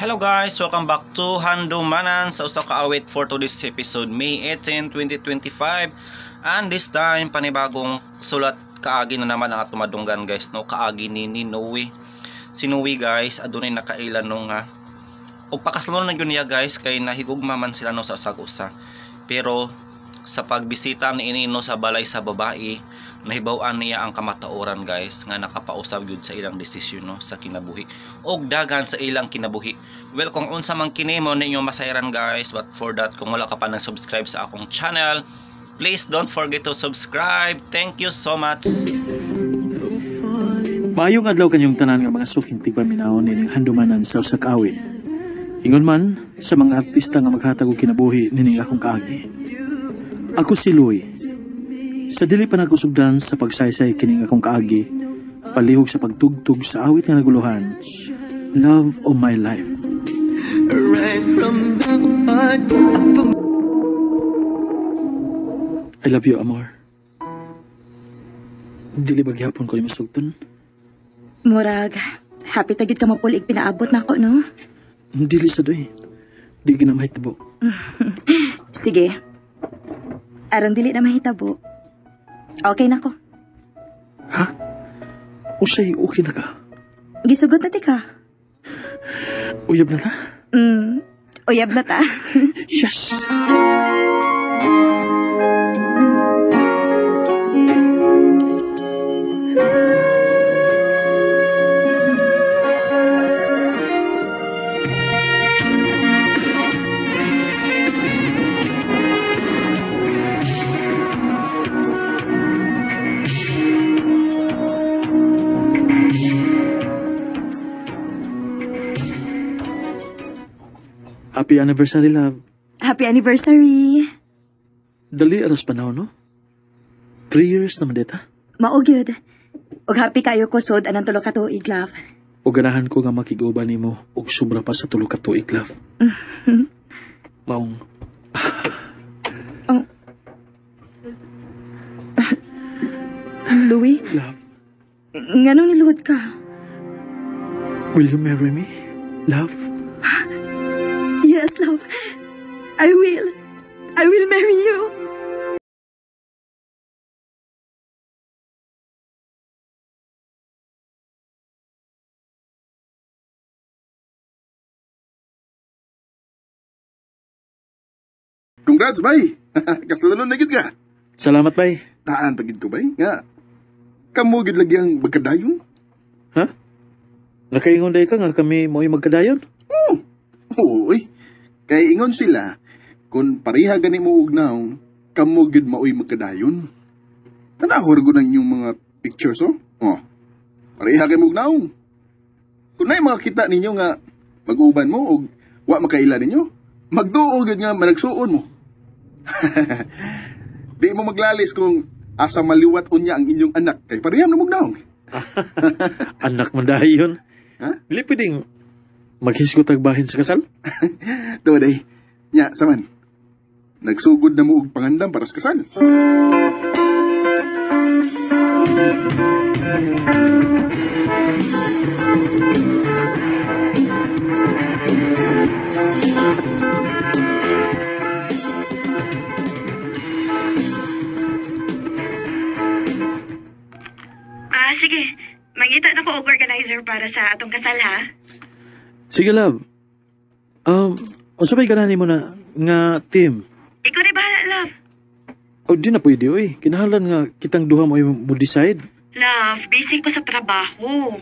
Hello guys! Welcome back to Handumanan sa usa ka awit for today's episode, May 18, 2025. And this time, panibagong sulat kaagi na naman ang atong madunggan guys, no? Kaagi ni Noe. Si Noe guys, adunay nakaila no nga og pakaslon na gyud niya guys, kay nahigugma man sila no sa usag-usa. Pero sa pagbisita ni ini no sa balay sa babae, nahibaw-an niya ang kamataoran guys nga nakapausab gyud sa ilang desisyon no sa kinabuhi og daghan sa ilang kinabuhi. Well, kung unsa man kini mo ninyo masayran guys, but for that, kung wala ka pa nang subscribe sa akong channel, please don't forget to subscribe. Thank you so much. Maayong adlaw kanyong tanan nga mga suking tigpaminaw nining Handumanan sa usa ka awit. Ingon man sa mga artista nga maghatag og kinabuhi nining akong kaagi. Ako si Louie. Sa dili pa nagusugdan sa pagsaysay kining akong kaagi, palihog sa pagtugtog sa awit nga naguluhan, Love of My Life. Right from the heart. I love you, amor. Dili ba gihapon ko nimo sugton? Murag, happy tagid ka mapulig pinaabot na ako, no? Dili sa doy. Di gina mahitabo. Sige. Aron dili na mahitabo. Okay na ko. Ha? Usay okay na ka? Gisugot na ti ka. Uyab na ta? Uyab na ta. Yes! Happy anniversary, love. Happy anniversary. Dali aras panahon, no? 3 years naman dita. Mao gyud. Og happy kayo ko sod anang tulo ka tuig, love. O ganahan ko nga makig-uban nimo og sobra pa sa tulo ka tuig, love. Maong Oh. Louie? Love. Nganong niluhod ka? Will you marry me, love? Yes, love. I will. I will marry you. Congrats, bay. Kasalanon na gid ka. Salamat, bay. Taan pa gid ko, bay. Nga, kamo gid lagi ang magkadayon. Ha? Nakaingon day ka nga kami mo'y magkadayon? Oo. Oo, oy. Kay ingon sila, kung pareha gani mo og naong, kamo gid maoy magkadayon. Tanahor ko ng inyong mga pictures, oh. Oh. Pareha kay mo og naong. Kung na'y makakita ninyo nga mag-uban mo og wa makaila ninyo, magduo gid nga managsuon mo. Di mo maglalis kung asa maliwat unya ang inyong anak kay pareha man mo og naong. Anak man dayon. Ha? Dili pwedeng maghisgot ag bahin sa kasal? Tuwa day. Nya, saman. Nagsugod na mo og pangandam para sa kasal. Sige. Mangita na ko og organizer para sa atong kasal, ha? Sige, love. Unsa may ganahan nimo na nga team? Ikaw na bahala, love. O, di na pwede, oy. Kinahanglan nga kitang duha mo ay mo decide. Love, busy ko sa trabaho.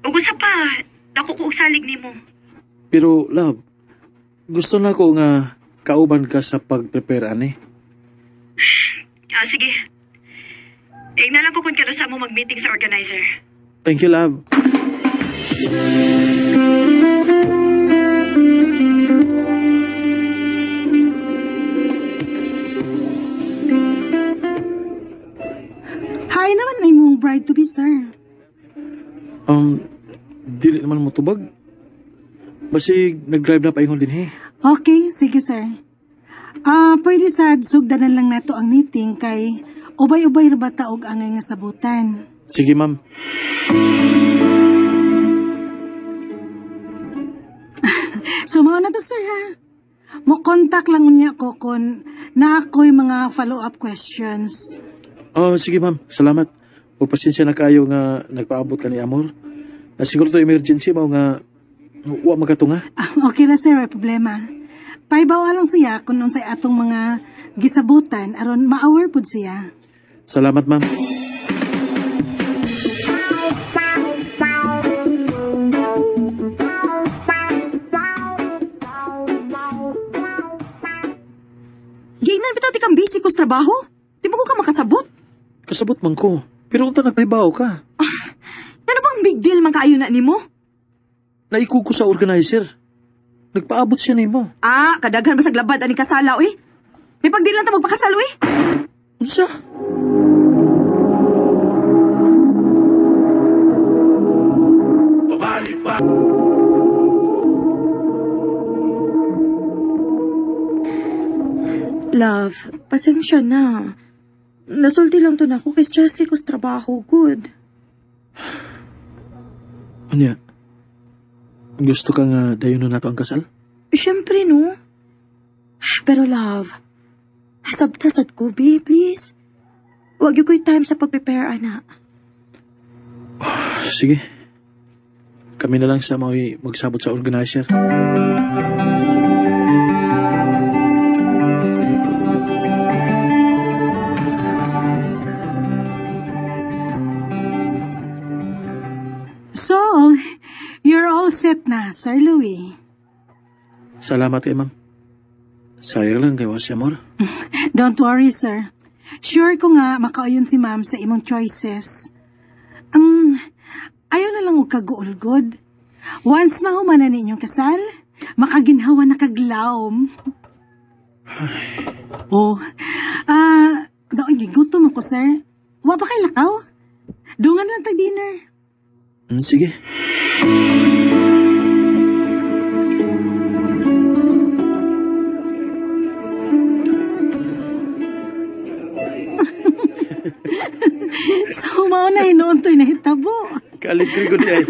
Ug usa pa, dako ko og salig nimo. Pero, love, gusto na ko nga kauban ka sa pag-prepare, ani. Sige. Tingnan lang ko kung kano sa mo mag-meeting sa organizer. Thank you, love. Hi naman na imong bride to be, sir. Dili naman mo tubag. Basig, nag-drive na paingon din, he. Okay, sige, sir. Pwede sad sugdanan lang nato ang meeting kay ubay-ubay ra ba ta og angay nga sabutan. Sige, ma'am. So, mao na to, sir, ha? Mo contact lang unya ko kung na ako'y mga follow-up questions. Oh, sige ma'am. Salamat. O pasensya na kayo nga nagpaabot ka ni Amor. Na siguro to emergency mao nga wa makatunga. Ah, okay na, sir. May problema. Paibaw lang siya kung unsay atong mga gisabutan aron ma-aware pud siya. Salamat ma'am. Giingnan bitaw ti kang busy ko sa trabaho. Di mo ko ka makasabot. Kasabot man ko. Pero unta nagpahibaw ka. Ano bang big deal man kaayo na nimo? Naikog ko sa organizer. Nagpaabot siya nimo. Ah, kadaghan ba sa labad ani kasala oy? May pagdil lang ta magpakasal oy. Unsa? Love, pasensya na. Nasulti lang to na ako kay stress kay ko sa trabaho. Good. Anya? Gusto ka nga dayon na nato ang kasal? Siyempre, no? Pero love, sabta sad ko, be, please. Huwag yung ko'y time sa pag-prepare, ana. Sige. Kami na lang sa mao'y magsabot sa organizer. So, you're all set na, Sir Louis. Salamat kay ma'am. Sayang lang kay si Amor. Don't worry, sir. Sure ko nga makauyon si ma'am sa imong choices. Ayaw na lang og kaguulgod. Once mahuman na ninyong kasal, makaginhawa na kaglawom. Oh, daoy gigutom ako, sir. Wa pa kay lakaw? Dungan lang tag dinner. Sige. So, mao na hinuon to'y nahitabo. Kalit ko di ay.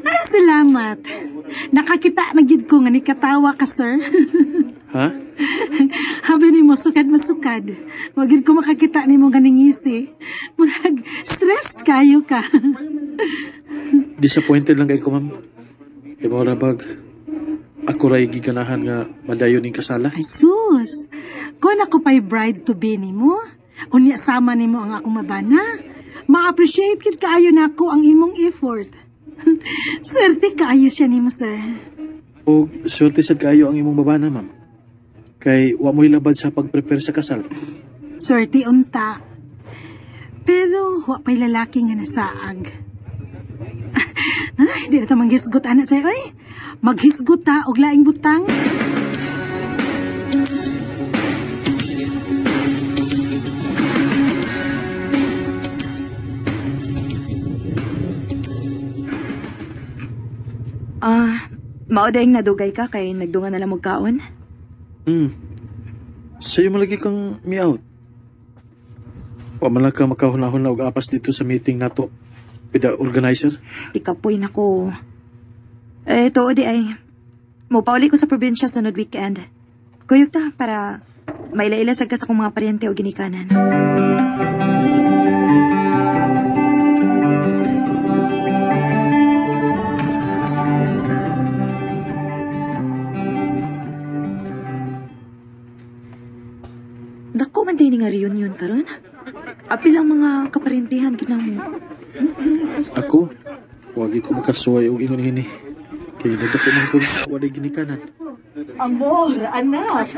Ay, salamat. Nakakita na gid ko nga ni katawa ka, sir. Ha? Habi ni mo, sukad masukad. Wag gid ko makakita nimo nga ningisi. Murag, stressed kayo ka. Disappointed lang kay ko, ma'am. Kay mo bag. Ako ray giganahan nga madayon ning kasala. Ay, sus. Kung ako pa'y bride to be nimo, unya sama nimo ang akong mabana, ma-appreciate kid kaayo nako ang imong effort. Swerte kaayo siya nimo, sir. O swerte sad kaayo ang imong babana, ma'am. Kay wa mo'y labad sa pag-prepare sa kasal. Swerte unta. Pero wa pa'y lalaki nga nasaag. Ay, di na ta manghisgot ana sa'yo, oy. Maghisgot ta og laing butang. Ah, mao dayong nadugay ka kay nagdungan na lang magkaon. Sa'yo malagi kang mi-out. Wa man lang ka makahunahon na og apas dito sa meeting nato with the organizer. Di kapoy nako. Eh, tuo di ay. Mupauli ko sa probinsya sunod weekend. Kuyog ta para maila-ila sad ka sa akong mga paryente o ginikanan. Dako man din nga reunion karon. Apil ang mga kaparintihan kinamo. Ako, wagi ko makasuway og ingon ini. Kay nagdako man ko walay ginikanan. Amor, anak.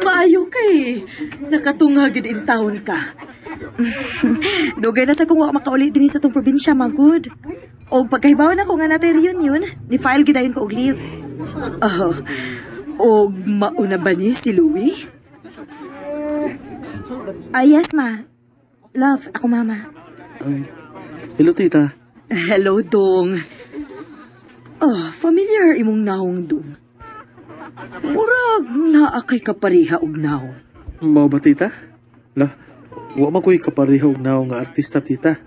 Maayo kay. Nakatunga gid in town ka. Dugay na sa kung wa makauli dinhi sa tong probinsya, magud. Og pagkahibaw na ko nga natay reunion, ni file gid dayon ko og leave. Oh, og mauna ba ni si Louie? Ah, yes, ma. Love, ako mama. Hello, tita. Hello, Dong. Oh, familiar imong naong, Dong. Murag naa kay kapareha og naong. Mao ba, tita? La, wa man ko'y kapareha og naong nga artista, tita.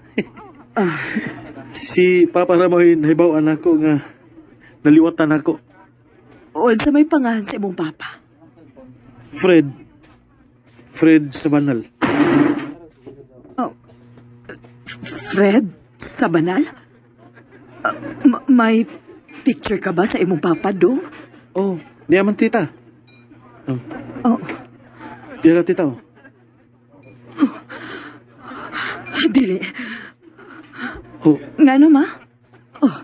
Si Papa ra mo'y nahibaw-an ako nga naliwatan ako. Unsa may pangalan sa imong papa? Fred. Fred Sabanal. Oh, Fred Sabanal? May picture ka ba sa imong papa, Dong? Oh, niya man, tita. Oh. Dira, tita. Oh. Dili. Oh. Ngano, ma? Oh.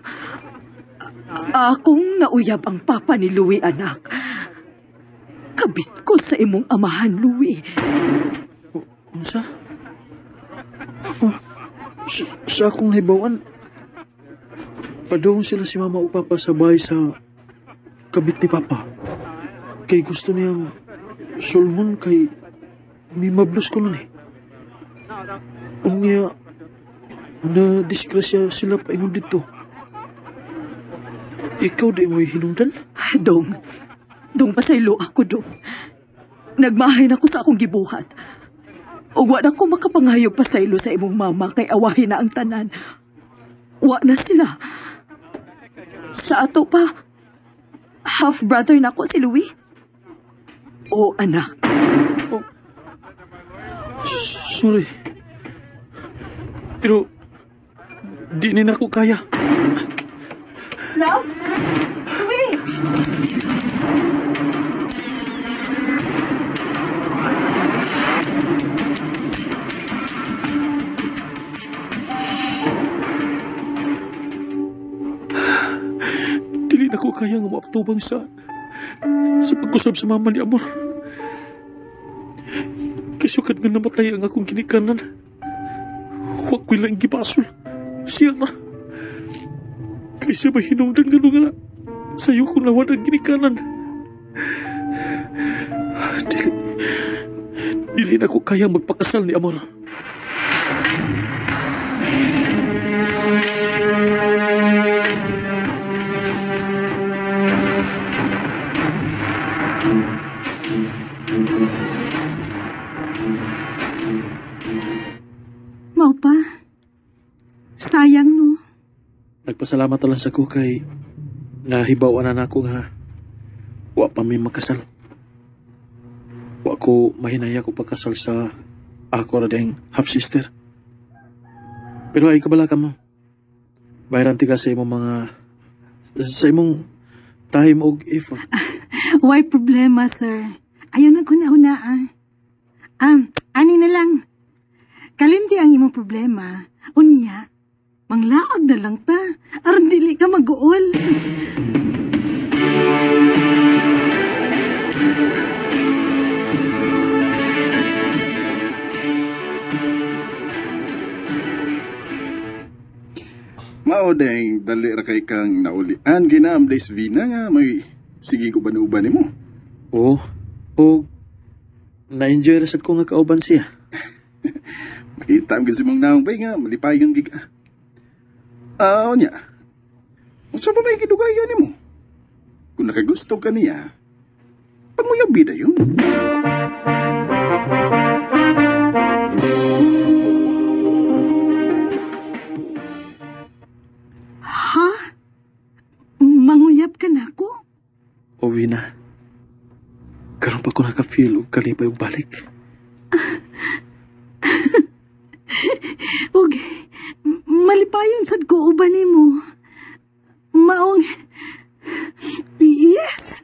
Akong nauyab ang papa ni Louie, anak. Kabit ko sa imong amahan, Louie. Oh, unsa? Oh, sa akong nahibawan, padung sila si mama o papa sa bahay sa kabit ni papa. Kay gusto niyang sulmon kay mimablos ko nun eh. Unya, na disgrasya sila paingon dito. Ikaw di mo'y hinungdan? Dong, dong pasaylo ako, dong. Nagmahay na ko sa akong gibuhat. Ug wa na ko makapangayog pasaylo sa imong mama kay awahin na ang tanan. Wa na sila. Sa ato pa, half-brother na ko si Louie. O anak. Oh. Sorry. Pero, di na ko kaya. Love? Louie! Dili na ko kaya nga maaptubang sa pag-usab sa mama ni Amor. Kasukad nga namatay ang akong ginikanan. Huwag ko'y lang gipasol. Siya na. Kaysa mahinungdan nga nga sa'yo kong nawad ang ginikanan. Dili na ko kaya magpakasal ni Amor. Mao pa. Sayang, no? Nagpasalamat lang sa ko kay nahibaw na nako nga wa pa mi makasal. Wa ko mahinaya ko pagkasal sa ako ra ding half-sister. Pero ay kabala ka mo. Bayaran ti ka sa imong mga sa imong time og effort. Why problema, sir? Ayaw na ko na una, ah. Ani na lang. Kalimti ang imong problema. Unya, manglaag na lang ta. Aron dili ka mag-uol. Mao deng dali ra kay kang naulian ginam days Vina nga may sige ko uban nimo. Oo. O na-enjoy ra sad ko nga kauban siya. Makita ang gid mong naong bay nga malipayon gid ka. Nya. Unsa ba may gidugayan nimo? Kung nakagusto ka niya, panguyab bida yun. Ha? Manguyab ka na ako? O Vina, karon pa ko naka-feel og kalipay og balik. Og malipayon sad ko uban nimo. Maong yes.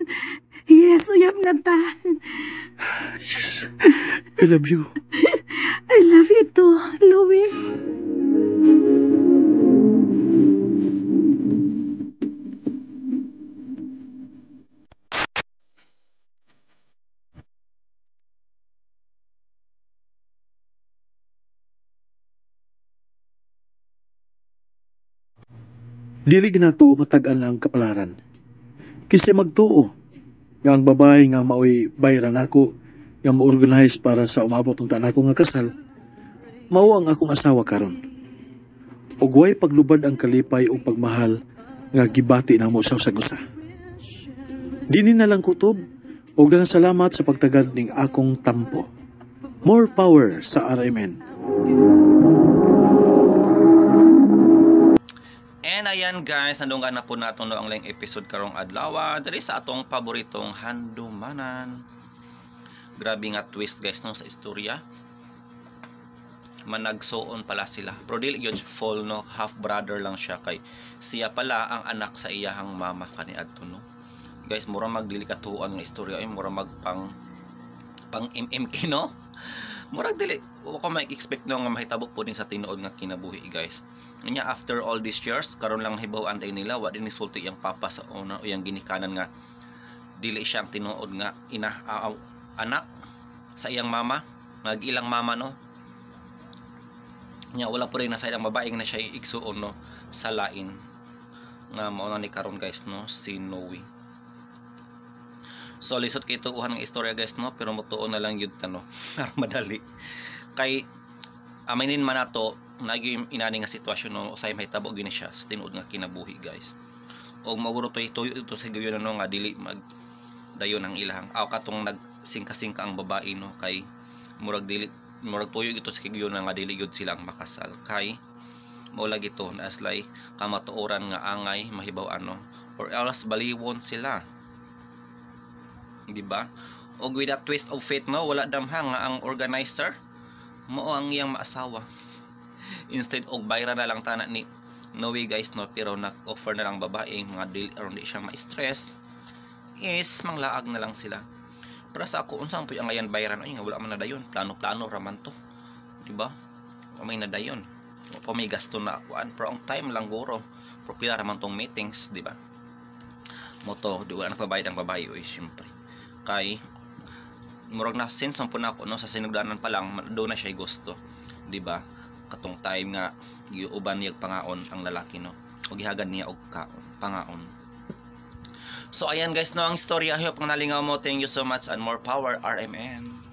Yes, uyab na ta. Yes. I love you. I love you too, Louie. Dili ginato matag-an ang kapalaran. Kasi magtuo nga ang babae nga maoy bayran ako nga mo-organize para sa umabot ng tanan ko nga kasal, mao ang akong asawa karon. Ug way paglubad ang kalipay o pagmahal nga gibati namo sa usag usa. Dini na lang kutob ug daghang salamat sa pagtagad ning akong tampo. More power sa RMN. And ayan guys, nandunggan na po nato no ang laing episode karong adlaw diri sa atong paboritong handumanan. Grabe nga twist guys no sa istorya. Managsuon pala sila. Pero dili gyud full no, half brother lang siya kay siya pala ang anak sa iyahang mama kaniadto no. Guys, mura magdili katuon nga istorya ay mura magpang pang MMK no. Murag dili wa ko ma-expect no nga mahitabo po din sa tinuod nga kinabuhi guys. Nya after all these years karon lang hibaw-an day nila, wa din nisulti iyang papa sa una o iyang ginikanan nga dili siya ang tinuod nga ina anak sa iyang mama, nga ilang mama no. Nya wala po rin nasa ilang babae nga na siya igsuon no sa lain nga mao na ni karon guys no, si Noe. So lisod kay tuuhan ng istorya guys no, pero motuo na lang yun ta no aron madali. Kay aminin man nato naging inani nga sitwasyon no, usay mahitabo gini siya sa tinuod nga kinabuhi guys. Og mauguro toy tuyo ito sa gayon no nga dili mag dayon ang ilahang aw katong nagsingka-singka ang babae no, kay murag dili murag tuyo ito sa kigyon nga dili gyud silang makasal kay mao lagi to na aslay kamatuoran nga angay mahibaw ano or else baliwon sila, di ba? Og with that twist of fate no, wala damha nga ang organizer mao ang iyang maasawa instead og bayra na lang tana ni Noe guys no, pero nag-offer na lang babae mga dili aron di siya ma-stress is manglaag na lang sila. Pero sa ako, unsa po ang ayan bayran ay nga wala man na dayon, plano-plano raman to, di ba? Wa may nadayon, wa pa may gasto na akuan, pero ang time lang guro, pero pila raman tong meetings, di ba? Moto di wala nagpabayad ang babae oy, syempre kay murag na sense man po na ako no, sa sinugdanan pa lang do na siya gusto, di ba? Katong time nga giuban niya pangaon ang lalaki no, o gihagad niya og kaon pangaon. So ayan guys no ang istorya. I hope nga nalingaw mo. Thank you so much and more power RMN.